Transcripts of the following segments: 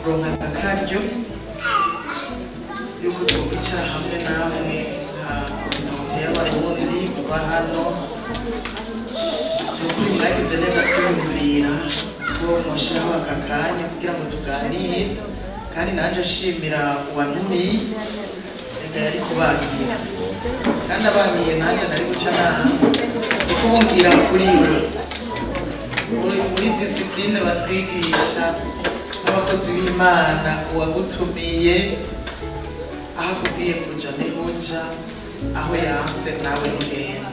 Kuronka akaryo yuko twicara hamwe namwe nka communauté y'Abarundi muba hano. Nukuri mwagize neza kwiyumvira ko mushiraho aka kanya kugira ngo tuganire, kandi nanje nshimira uwantumiye. Reka yari kubangira kandi abangiye nanjye nari guca nabi, kuko kuri we muri discipline batwigisha nk'abakozi b'Imana, uwagutumiye aho akubwiye kuja niho uja, aho yanse nawe ntugenda.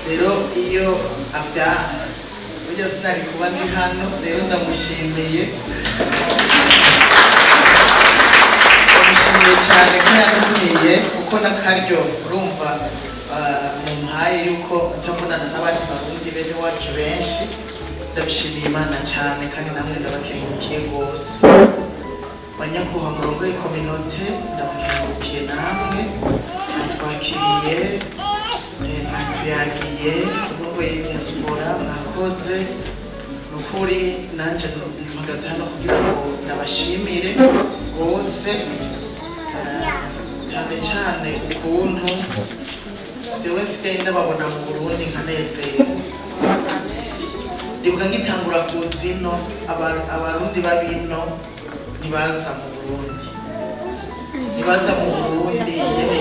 Rero iyo avyanka burya sinari kuba ndi hano. Rero ndamushimiye, ndamushimiye cyane ko yantumiye, kuko n'akaryo urumva mumpaye yuko nca mbonana n'abandi Barundi bene wacu benshi. Ndabishimiye Imana cyane, kandi namwe ndabakengurukiye rwose. Banyakubahwa murongoye communauté, ndabakengurukiye namwe mwatwakiriye, mwatuyagiye. Murongoye diaspora, mwakoze. Nukuri nanje mpagaze hano kugira ngo ndabashimire rwose, cyane cyane ukuntu jewe nsigaye ndababona mu Burundi nkanezerwa. Ndibuka ngitangura kuza ino, Abarundi babino ntibaza mu Burundi, ntibaza mu Burundi nyene,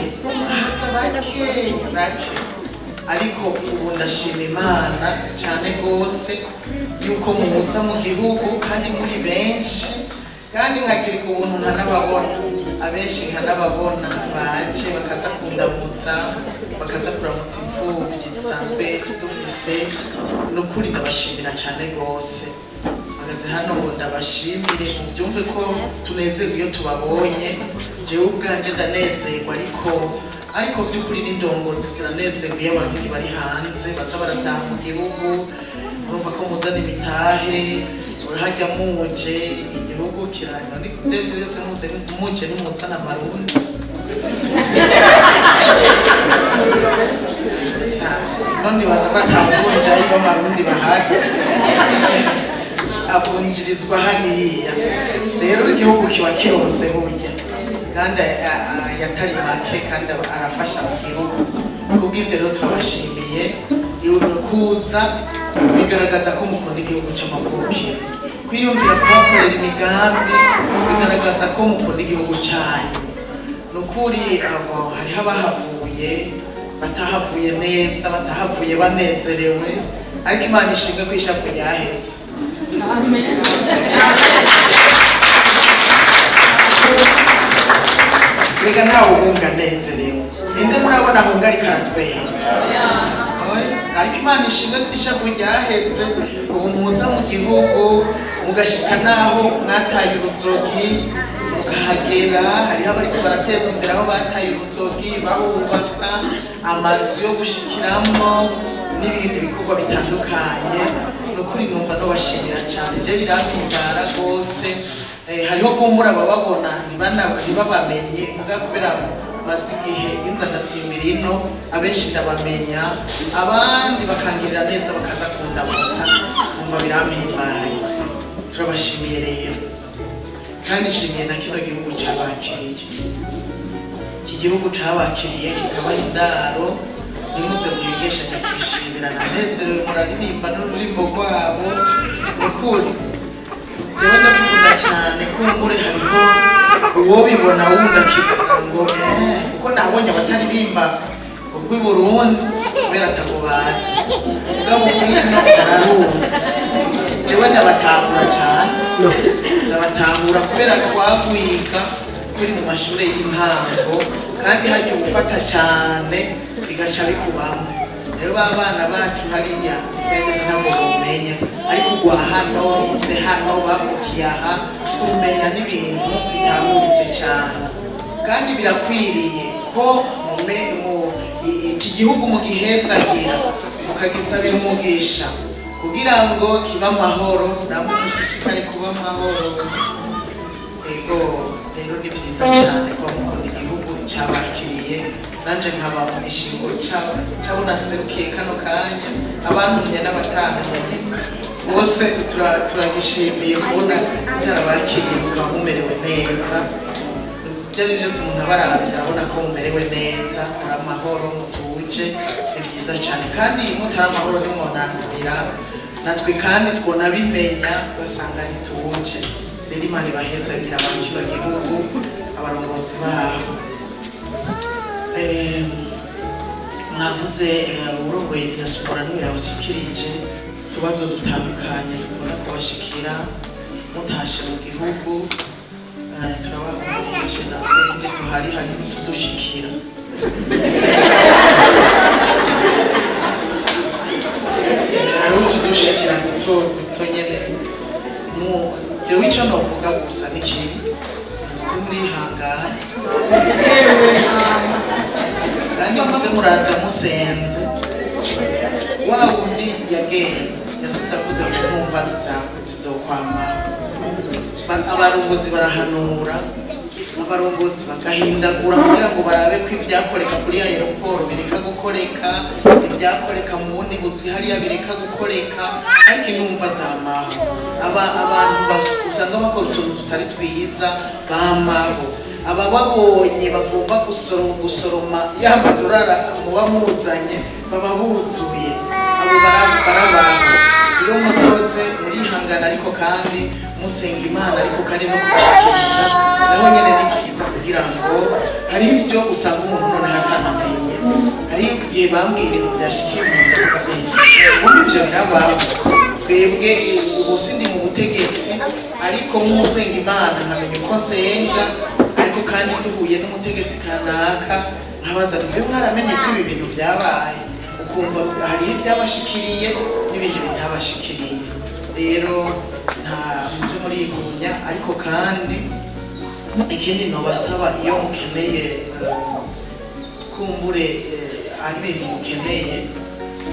haza bake bake. Ariko ubu ndashima Imana cyane rwose yuko muza mu gihugu kandi muri benshi, kandi nkagirirwa ubuntu nkanababona, abenshi nkanababona baje bakaza kundamutsa, bakaza kuramutsa imfubyi dusanzwe dufise. Nukuri ndabashimira cyane rwose. Mpagaze hano ngo ndabashimire, mubyumve ko tunezerwa iyo tubabonye. Jewe ubwanje ndanezerwa, ariko by'ukuri n'indongozi ziranezerwa iyo Abarundi bari hanze baza barataha mu gihugu. Urumva ko muzana imitahe hajya muje, igihugu kiranywa byose muze muje, nimuzana Amarundi none baza ko atavunjayi b'Amarundi bahari, avunjirizwa hariya. Rero igihugu kiba kironse burya, kandi yatari make, kandi arafasha mu gihugu. Kubw'ivyo rero turabashimiye. Kuza bigaragaza ko mukunda igihugu c'amavukiro, kwiyumvira kubakorera imigambi bigaragaza ko mukunda igihugu canyu. Nukuri abo hariho abahavuye batahavuye neza, batahavuye banezerewe, ariko Imana ishimwe ko ishavu ryaheze. Rega ntawe uhunga anezerewe. Ninde murabona ahunga ariko aratwenga? Ariko Imana ishimwe ko ishavu ryaheze. Ubu muza mu gihugu mugashika naho mwataye uruzogi mukahagera. Hariho abariko barateza imbere aho bataye uruzogi, bahubaka amazu yo gushikiramwo n'ibindi bikorwa bitandukanye. Nukuri numva nobashimira cyane, je birampimbara rwose. Hariho kumbura abababona ntibabamenye, muga kubera maze igihe inza ndasimbira ino, abenshi ndabamenya, abandi bakangirira neza bakaza kundamutsa, numva birampimbaye. Turabashimiye rero, kandi nshimiye na kino gihugu cabakiriye. Iki gihugu cabakiriye kikabaha indaro, nimuze mwigeshanya kwishimira, nanezerewe muraririmba n'ururimbo rwabo. Nukuri jewe ndabikunda cyane. Kumbure hariho uwo bibona wundi akibaza ngo kuko nabonye abataririmba ubwo i Burundi kubera atago bazi, mugabo kwino bararuzi. Jewe ndabatahura cyane, ndabatahura kubera twagwiga turi mu mashure y'intango, kandi hajya gufata cyane bigaca bikubamo. Rero ba bana bacu hariya twageze ntabwo bumenya, ariko ugwa hano bize hano bavukiye aha, kumenya n'ibintu bitahuritse cyane. Kandi birakwiriye ko iki gihugu mugihezagira, mukagisabira umugisha kugira ngo kibe amahoro, namwe mushishikare kuba amahoro. Ego rero ni byiza cyane ko mukunda igihugu cyabakiriye, nanje nkaba mu gishingo cabo naserukiye kano kanya, abantumye n'abatantumye. Bose turagishimiye kubona cyarabakiriye mukaba mumerewe neza. Ibyo ari byose umuntu aba arabira abona ko mumerewe neza, muri amahoro, mutuje, ni byiza cyane. Kandi mutari amahoro nimwonanira natwe kandi twonabimenya basanga ntituje. Rero Imana ibahezagira abantu kino gihugu, abarongozi babo. Mwavuze urongoye diaspora niwe yawushikirije utubazo dutandukanye dukunda kubashikira mutashe mu gihugu. Turabahumurije natwe tuhari hari n'utudushikira. Hari utudushikira duto duto nyene. Jewe ico novuga gusa ni kimwe, muze murihangana kandi muze muraza musenze. Wa wundi yagenda yasize avuze ngo ntumva zizokwama. Abarongozi barahanura, abarongozi bagahindagura kugira ngo barabe ko ibyakoreka kuri aeroport bireka gukoreka, ibyakoreka mu bundi buzi hariya bireka gukoreka, ariko intumva zamaho. Abantu usanga bakora utuntu tutari twiza bamaho. Abababonye bagomba gusoroma ya madorara muba muzanye baba buzuye. Abo barabaho. Iyo mutoze murihangana ariko kandi musenga Imana, ariko kandi no kubashikiriza naho nyene ni byiza, kugira ngo hari ibyo usanga umuntu noneho atanamenye. Hari igihe bambwiye ibintu byashikiye umuntu akavuga ubundi ibyo birabaho. Twebwe ubu sindi mu butegetsi, ariko nk'usenga Imana nkamenya uko nsenga, ariko kandi duhuye n'umutegetsi kanaka nkabaza nti mwaramenye ko ibi bintu byabaye, ukumva hari ibyabashikiriye n'ibindi bitabashikiriye. Rero nta muze murigumya, ariko kandi ikindi nobasaba iyo mukeneye kumbure ari ibintu mukeneye,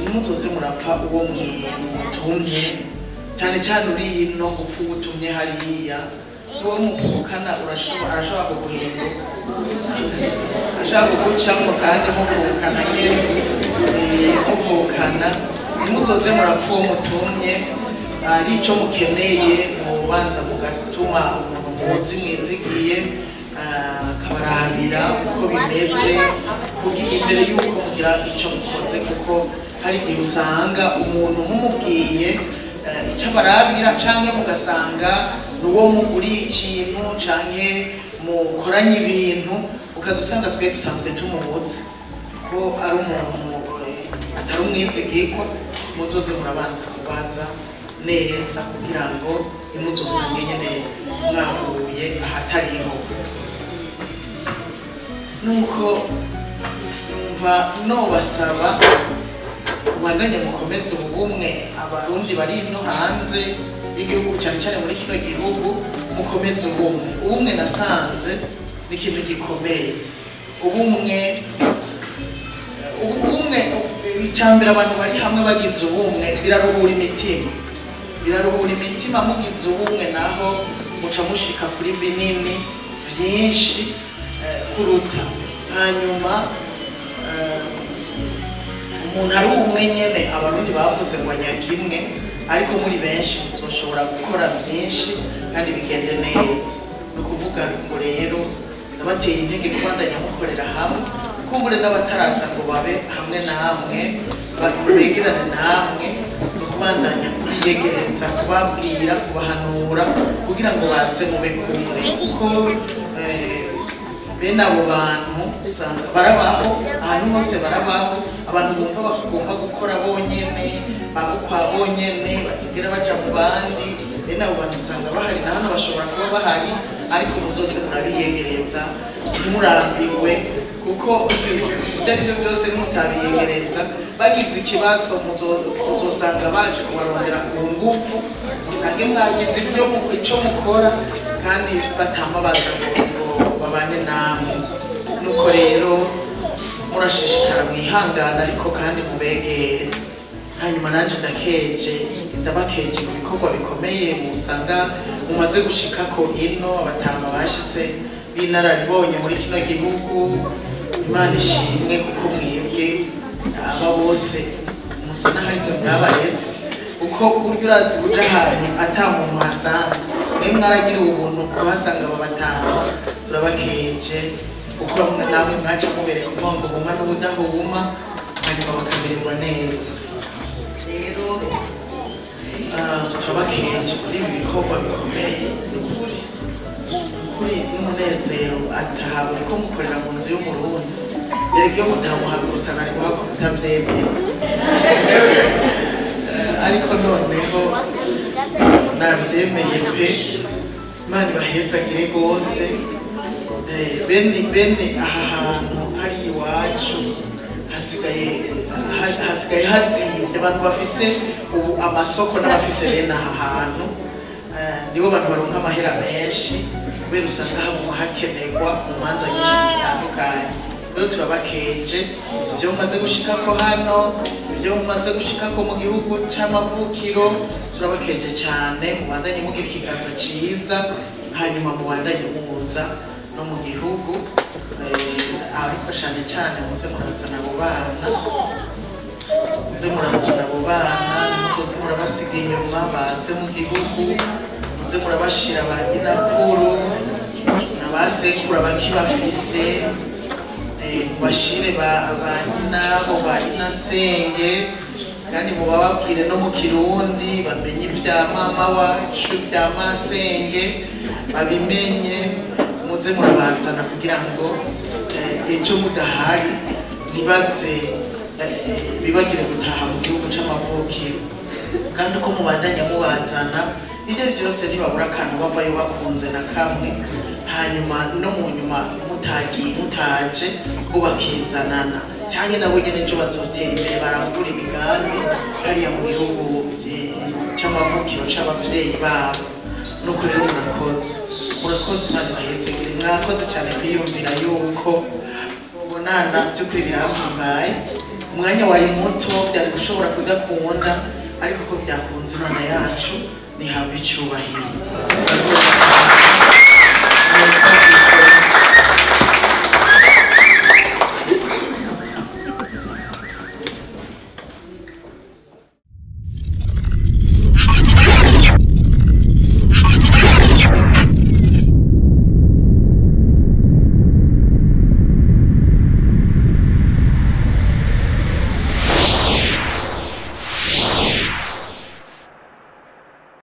ntimuzoze murapfa uwo mutumye, cyane cyane uri ino gupfa uwutumye hariya. Uwo muvukana arashobora kuguhinduka, ashobora kugucamo kandi muvukana nyene, muvukana. Ntimuzoze murapfa uwo mutumye, ari ico mukeneye mubanza mugatuma umuntu muzi mwizigiye akabarabira uko bimeze, kugira imbere y'uko mugira ico mukoze, kuko hari igihe usanga umuntu mumubwiye icyo abarabira, canke mugasanga nuwo muguriye ikintu canke mukoranye ibintu, ukaza usanga twe dusanzwe tumuzi ko ari umuntu atari umwizigirwa. Muzoze murabanza kubaza neza kugira ngo ntimuzosange nyene mwahuye ahatariho. Nuko numva nobasaba mubandanye mukomeze ubumwe. Abarundi bari no hanze y'igihugu, cyane cyane muri kino gihugu, mukomeze ubumwe. Ubumwe nasanze ni ikintu gikomeye. Ubumwe, icyambere abantu bari hamwe bagize ubumwe biraruhura imitima, biraruhura imitima. Mugize ubumwe naho muca mushika kuri binini byinshi kuruta. Hanyuma umuntu ari umwe nyene, abarundi bavuze ngo anyaga imwe, ariko muri benshi muzoshobora gukora byinshi kandi bigende neza. Ni ukuvuga ngo rero nabateye intege kubandanya mukorera hamwe, kumbure n'abataraza ngo babe hamwe namwe, begerane namwe, ni ukubandanya kubiyegereza, kubabwira, kubahanura kugira ngo baze mube kumwe, kuko bene abo bantu usanga barabaho ahantu hose, barabaho abantu bumva bagomba gukora bonyene, bagukwa bonyene, batigera baja mu bandi. Bene abo bantu usanga bahari na hano bashobora kuba bahari, ariko muzoze murabiyegereza, ntimurambirwe, kuko ibyo ari byo byose nimutabiyegereza bagize ikibazo muzosanga baje kubarondera ku ngufu, musange mwagize ibyo icyo mukora kandi batama baza ngo babane namwe. Nuko rero murashishikara mwihangana, ariko kandi mubegere. Hanyuma nanje ndakeje, ndabakeje mu bikorwa bikomeye musanga mumaze gushikako ino, abatama bashitse b'inararibonye muri kino gihugu. Imana ishimwe kuko mwebwe aba bose musa n'aho arimwe mwabareze. Kuko burya urazi kuja ahantu ata muntu uhasanga, mwe mwaragira ubuntu kuhasanga aba batanu, turabakeje kuko namwe mwaca mubereka umwongo huma n'ubudahuma, hanyuma bakamererwa neza. Rero turabakeje kuri ibi bikorwa bikomeye, ni ukuri n'umunezero ataha muriko mukorera mu nzu y'Umurundi. Erega iyo mutamuhagurutsa nari guhabwa kutavyemera, ariko noneho navyemeye pe. Imana ibahezagire rwose. Bene aha hantu hari iwacu hasigaye hazimvye, abantu bafise ubu amasoko n'abafise bene aha hantu nibo bantu baronka amahera menshi, kubera usanga haguma hakenerwa mu manza nyinshi zitandukanye. Rero turabakeje ivyo mumaze gushikako hano, ivyo mumaze gushikako mu gihugu c'amavukiro, turabakeje cane. Mubandanye mugira ikiganza ciza, hanyuma mubandanye muza no mu gihugu, ariko cane cane muze murazana abo bana, muze murazana abo bana, muzoze murabasiga inyuma baze mu gihugu, muze murabashira ba nyinakuru na ba sekuru abakibafise, bashire ba nyinabo ba nyinasenge, kandi mubababwire no mu Kirundi bamenye ibya mama wacu, ibya masenge babimenye. Muze murabazana kugira ngo ejo mudahari ntibaze bibagire gutaha mu gihugu c'amavukiro. Kandi uko mubandanya mubazana ibyo byose ntibabura akantu bavayo bakunze na kamwe, hanyuma no mu nyuma mutagiye mutaje bo bakizanana, canke nabo nyene ejo bazotera imbere barangura imigambi hariya mu gihugu c'amavukiro c'abavyeyi babo. Nuko rero murakoze, Imana ibahezegere. Mwakoze cyane kwiyumvira yuko ubonana, by'ukuri birampambaye. Umwanya wari muto, byari gushobora kudakunda, ariko ko byakunze, Imana yacu ntihabwe icyubahiro.